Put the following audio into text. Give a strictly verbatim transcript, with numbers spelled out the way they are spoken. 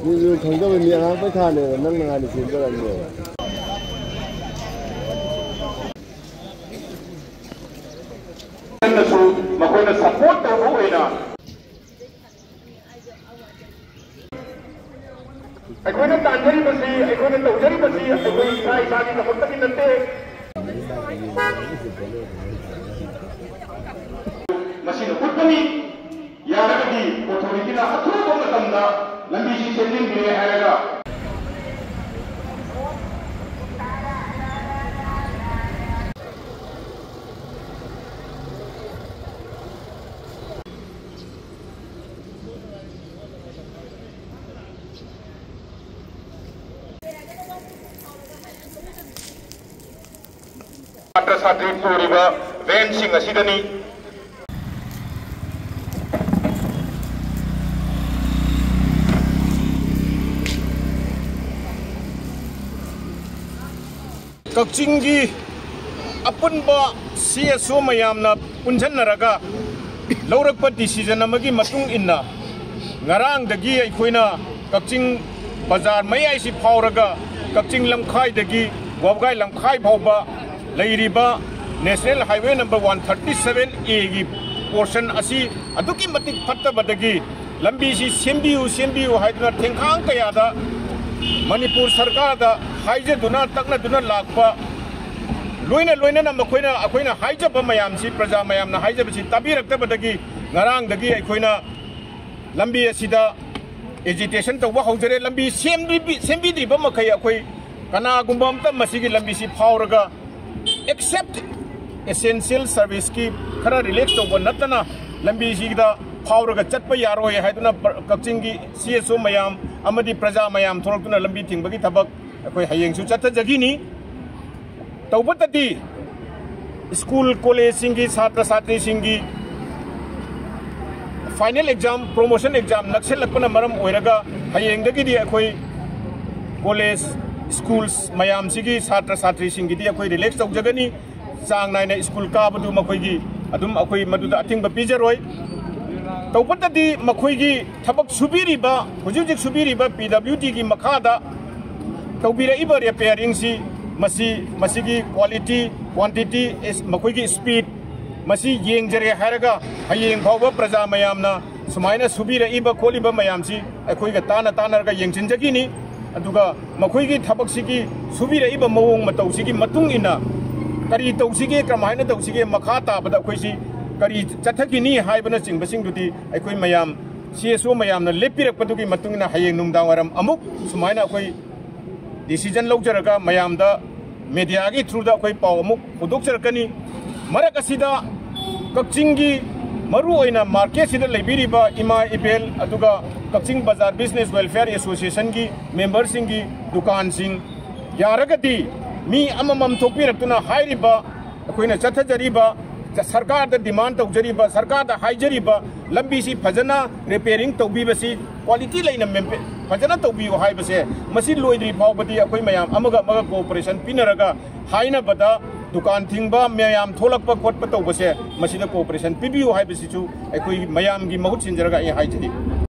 ꯃꯤꯁꯨ ꯈꯪꯗꯕ ꯃꯤ ꯑꯉꯥꯡ ꯄꯩꯈꯥꯅꯦꯕ, ꯅꯪꯅ ꯍꯥꯟꯅ ꯆꯦꯟꯖꯔꯝꯅꯦꯕ꯫ ꯅꯁꯨ ꯃꯈꯣꯏꯅ ꯁꯄꯣꯔꯠ ꯇꯧꯕ ꯑꯣꯏꯅ ꯑꯩꯈꯣꯏꯅ ꯇꯥꯟꯖꯔꯤꯕꯁꯤ, ꯑꯩꯈꯣꯏꯅ ꯇꯧꯖꯔꯤꯕꯁꯤ ꯑꯩꯈꯣꯏ ꯏꯁꯥ ꯏꯁꯥꯒꯤ ꯗꯃꯛꯇꯗꯤ ꯅꯠꯇꯦ꯫ ꯃꯁꯤꯅ ꯎꯠꯄꯅꯤ꯫ ꯌꯥꯔꯒꯗꯤ ꯑꯣꯊꯣꯔꯤꯇꯤꯅ ꯑꯊꯨꯕ ꯃꯇꯝꯗ ꯂꯝꯕꯤꯁꯤ ꯁꯦꯝꯖꯤꯟꯕꯤꯔꯦ ꯍꯥꯏꯔꯒ ꯁꯥꯇ꯭ꯔ ꯁꯥꯇ꯭ꯔꯤ ꯄꯨꯔꯤꯕ ꯚꯦꯟꯁꯤꯡ ꯑꯁꯤꯗꯅꯤ꯫ ꯀꯛꯆꯤꯡꯒꯤ ꯑꯄꯨꯟꯕ ꯁꯤ ꯑꯦꯁ ꯑꯣ ꯃꯌꯥꯝꯅ ꯄꯨꯟꯁꯤꯟꯅꯔꯒ ꯂꯧꯔꯛꯄ ꯗꯤꯁꯤꯖꯟ ꯑꯃꯒꯤ ꯃꯇꯨꯡ ꯏꯟꯅ ꯉꯔꯥꯡꯗꯒꯤ ꯑꯩꯈꯣꯏꯅ ꯀꯛꯆꯤꯡ ꯕꯖꯥꯔ ꯃꯌꯥꯏꯁꯤ ꯐꯥꯎꯔꯒ ꯀꯛꯆꯤꯡ ꯂꯝꯈꯥꯏꯗꯒꯤ ꯋꯥꯕꯒꯥꯏ ꯂꯝꯈꯥꯏ ꯐꯥꯎꯕ ꯂꯩꯔꯤꯕ national highway number one thirty seven ꯑꯦꯒꯤ ꯄꯣꯔꯁꯟ ꯑꯁꯤ ꯑꯗꯨꯛꯀꯤ ꯃꯇꯤꯛ ꯐꯠꯇꯕꯗꯒꯤ ꯂꯝꯕꯤꯁꯤ ꯁꯦꯝꯕꯤꯌꯨ, ꯁꯦꯝꯕꯤꯌꯨ ꯍꯥꯏꯗꯨꯅ ꯊꯦꯡꯈꯥꯡ ꯀꯌꯥꯗ ꯃꯅꯤꯄꯨꯔ ꯁꯔꯀꯥꯔꯗ ꯍꯥꯏꯖꯗꯨꯅ, ꯇꯛꯅꯗꯨꯅ ꯂꯥꯛꯄ, ꯂꯣꯏꯅ ꯂꯣꯏꯅꯅ ꯃꯈꯣꯏꯅ, ꯑꯩꯈꯣꯏꯅ ꯍꯥꯏꯖꯕ ꯃꯌꯥꯝꯁꯤ, ꯄ꯭ꯔꯖꯥ ꯃꯌꯥꯝꯅ ꯍꯥꯏꯖꯕꯁꯤ ꯇꯥꯕꯤꯔꯛꯇꯕꯗꯒꯤ ꯉꯔꯥꯡꯗꯒꯤ ꯑꯩꯈꯣꯏꯅ ꯂꯝꯕꯤ ꯑꯁꯤꯗ ꯑꯦꯖꯤꯇꯦꯁꯟ ꯇꯧꯕ ꯍꯧꯖꯔꯦ꯫ ꯂꯝꯕꯤ ꯁꯦꯝꯕꯤ-, ꯁꯦꯝꯕꯤꯗ꯭ꯔꯤꯕ ꯃꯈꯩ ꯑꯩꯈꯣꯏ ꯀꯅꯥꯒꯨꯝꯕ ꯑꯝꯇ ꯃꯁꯤꯒꯤ ꯂꯝꯕꯤꯁꯤ ꯐꯥꯎꯔꯒ, ꯑꯦꯛꯁꯦꯞ ꯑꯦꯁꯦꯟꯁꯤꯌꯦꯜ ꯁꯔꯚꯤꯁꯀꯤ ꯈꯔ ꯔꯤꯂꯦꯛꯁ ꯇꯧꯕ ꯅꯠꯇꯅ, ꯂꯝꯕꯤꯁꯤꯗ ꯐꯥꯎꯔꯒ ꯆꯠꯄ ꯌꯥꯔꯣꯏ ꯍꯥꯏꯗꯨꯅ ꯄ꯭ꯔ-, ꯀꯛꯆꯤꯡꯒꯤ ꯁꯤ ꯑꯦꯁ ꯑꯣ ꯃꯌꯥꯝ ꯑꯃꯗꯤ ꯄ꯭ꯔꯖꯥ ꯃꯌꯥꯝ ꯊꯣꯛꯂꯛꯇꯨꯅ ꯂꯝꯕꯤ ꯊꯤꯡꯕꯒꯤ ꯊꯕꯛ ꯑꯩꯈꯣꯏ ꯍꯌꯦꯡꯁꯨ ꯆꯠꯊꯖꯈꯤꯅꯤ꯫ ꯇꯧꯕꯇꯗꯤ ꯁ꯭ꯀꯨꯜ ꯀꯣꯂꯦꯖꯁꯤꯡꯒꯤ ꯁꯥꯇ꯭ꯔ ꯁꯥꯇ꯭ꯔꯤꯁꯤꯡꯒꯤ ꯐꯥꯏꯅꯦꯜ ꯑꯦꯛꯖꯥꯝ, ꯄ꯭ꯔꯣꯃꯣꯁꯟ ꯑꯦꯛꯖꯥꯝ ꯅꯛꯁꯤꯜꯂꯛꯄꯅ ꯃꯔꯝ ꯑꯣꯏꯔꯒ ꯍꯌꯦꯡꯗꯒꯤꯗꯤ ꯑꯩꯈꯣꯏ ꯀꯣꯂꯦꯖ ꯁ꯭ꯀꯨꯜꯁ ꯃꯌꯥꯝꯁꯤꯒꯤ ꯁꯥꯇ꯭ꯔ ꯁꯥꯇ꯭ꯔꯤꯁꯤꯡꯒꯤꯗꯤ ꯑꯩꯈꯣꯏ ꯔꯤꯂꯦꯛꯁ ꯇꯧꯖꯒꯅꯤ꯫ ꯆꯥꯡ ꯅꯥꯏꯅ ꯁ꯭ꯀꯨꯜ ꯀꯥꯕꯗꯨ ꯃꯈꯣꯏꯒꯤ ꯑꯗꯨꯝ ꯑꯩꯈꯣꯏ ꯃꯗꯨꯗ ꯑꯊꯤꯡꯕ ꯄꯤꯖꯔꯣꯏ꯫ ꯇꯧꯕꯇꯗꯤ ꯃꯈꯣꯏꯒꯤ ꯊꯕꯛ ꯁꯨꯕꯤꯔꯤꯕ, ꯍꯧꯖꯤꯛ ꯍꯧꯖꯤꯛ ꯁꯨꯕꯤꯔꯤꯕ ꯄꯤ ꯗꯕ꯭ꯂꯤꯎ ꯗꯤꯒꯤ ꯃꯈꯥꯗ ꯇꯧꯕꯤꯔꯛꯏꯕ ꯔꯤꯄꯦꯌꯥꯔꯤꯡꯁꯤ, ꯃꯁꯤ, ꯃꯁꯤꯒꯤ ꯀ꯭ꯋꯥꯂꯤꯇꯤ, ꯀ꯭ꯋꯥꯟꯇꯤꯇꯤ, ꯃꯈꯣꯏꯒꯤ ꯁ꯭ꯄꯤꯠ, ꯃꯁꯤ ꯌꯦꯡꯖꯔꯦ ꯍꯥꯏꯔꯒ ꯍꯌꯦꯡ ꯐꯥꯎꯕ ꯄ꯭ꯔꯖꯥ ꯃꯌꯥꯝꯅ ꯁꯨꯃꯥꯏꯅ ꯁꯨꯕꯤꯔꯛꯏꯕ ꯈꯣꯠꯂꯤꯕ ꯃꯌꯥꯝꯁꯤ ꯑꯩꯈꯣꯏꯒ ꯇꯥꯟꯅ ꯇꯥꯟꯅꯔꯒ ꯌꯦꯡꯁꯤꯟꯖꯈꯤꯅꯤ꯫ ꯑꯗꯨꯒ ꯃꯈꯣꯏꯒꯤ ꯊꯕꯛꯁꯤꯒꯤ ꯁꯨꯕꯤꯔꯛꯏꯕ ꯃꯑꯣꯡ ꯃꯇꯧꯁꯤꯒꯤ ꯃꯇꯨꯡ ꯏꯟꯅ ꯀꯔꯤ ꯇꯧꯁꯤꯒꯦ, ꯀꯔꯝꯍꯥꯏꯅ ꯇꯧꯁꯤꯒꯦ, ꯃꯈꯥ ꯇꯥꯕꯗ ꯑꯩꯈꯣꯏꯁꯤ ꯀꯔꯤ ꯆꯠꯊꯈꯤꯅꯤ ꯍꯥꯏꯕꯅꯆꯤꯡꯕꯁꯤꯡꯗꯨꯗꯤ ꯑꯩꯈꯣꯏ ꯃꯌꯥꯝ, ꯁꯤ ꯑꯦꯁ ꯑꯣ ꯃꯌꯥꯝꯅ ꯂꯦꯞꯄꯤꯔꯛꯄꯗꯨꯒꯤ ꯃꯇꯨꯡ ꯏꯟꯅ ꯍꯌꯦꯡ ꯅꯨꯡꯗꯥꯡ ꯋꯥꯏꯔꯝ ꯑꯃꯨꯛ ꯁꯨꯃꯥꯏꯅ ꯑꯩꯈꯣꯏ ꯗꯤꯁꯤꯖꯟ ꯂꯧꯖꯔꯒ ꯃꯌꯥꯝꯗ ꯃꯦꯗꯤꯌꯥꯒꯤ ꯊ꯭ꯔꯨꯗ ꯑꯩꯈꯣꯏ ꯄꯥꯎ ꯑꯃꯨꯛ ꯍꯧꯗꯣꯛꯆꯔꯛꯀꯅꯤ꯫ ꯃꯔꯛ ꯑꯁꯤꯗ ꯀꯛꯆꯤꯡꯒꯤ ꯃꯔꯨꯑꯣꯏꯅ ꯃꯥꯔꯀꯦꯠꯁꯤꯗ ꯂꯩꯕꯤꯔꯤꯕ ꯏꯃꯥ ꯏꯕꯦꯜ, ꯑꯗꯨꯒ ꯀꯛꯆꯤꯡ ꯕꯖꯥꯔ ꯕꯤꯖꯤꯅꯦꯁ ꯋꯦꯜꯐꯤꯌꯔ ꯑꯦꯁꯣꯁꯤꯌꯦꯁꯟꯒꯤ ꯃꯦꯝꯕꯔꯁꯤꯡꯒꯤ ꯗꯨꯀꯥꯟꯁꯤꯡ, ꯌꯥꯔꯒꯗꯤ ꯃꯤ ꯑꯃꯃꯝ ꯊꯣꯛꯄꯤꯔꯛꯇꯨꯅ ꯍꯥꯏꯔꯤꯕ ꯑꯩꯈꯣꯏꯅ ꯆꯠꯊꯖꯔꯤꯕ, ꯁꯔꯀꯥꯔꯗ ꯗꯤꯃꯥꯟ ꯇꯧꯖꯔꯤꯕ, ꯁꯔꯀꯥꯔꯗ ꯍꯥꯏꯖꯔꯤꯕ ꯂꯝꯕꯤꯁꯤ ꯐꯖꯅ ꯔꯤꯄꯦꯌꯥꯔꯤꯡ ꯇꯧꯕꯤꯕꯁꯤ, ꯀ꯭ꯋꯥꯂꯤꯇꯤ ꯂꯩꯅ ꯃꯦꯝꯄꯦ-, ꯐꯖꯅ ꯇꯧꯕꯤꯌꯨ ꯍꯥꯏꯕꯁꯦ, ꯃꯁꯤ ꯂꯣꯏꯗ꯭ꯔꯤ ꯐꯥꯎꯕꯗꯤ ꯑꯩꯈꯣꯏ ꯃꯌꯥꯝ ꯑꯃꯒ ꯑꯃꯒ ꯀꯣꯑꯣꯄꯔꯦꯁꯟ ꯄꯤꯅꯔꯒ, ꯍꯥꯏꯅꯕꯗ ꯗꯨꯀꯥꯟ ꯊꯤꯡꯕ ꯃꯌꯥꯝ ꯊꯣꯛꯂꯛꯄ ꯈꯣꯠꯄ ꯇꯧꯕꯁꯦ, ꯃꯁꯤꯗ ꯀꯣꯑꯣꯄꯔꯦꯁꯟ ꯄꯤꯕꯤꯌꯨ ꯍꯥꯏꯕꯁꯤꯁꯨ ꯑꯩꯈꯣꯏ ꯃꯌꯥꯝꯒꯤ ꯃꯍꯨꯠ ꯁꯤꯟꯖꯔꯒ ꯑꯩ ꯍꯥꯏꯖꯔꯤ꯫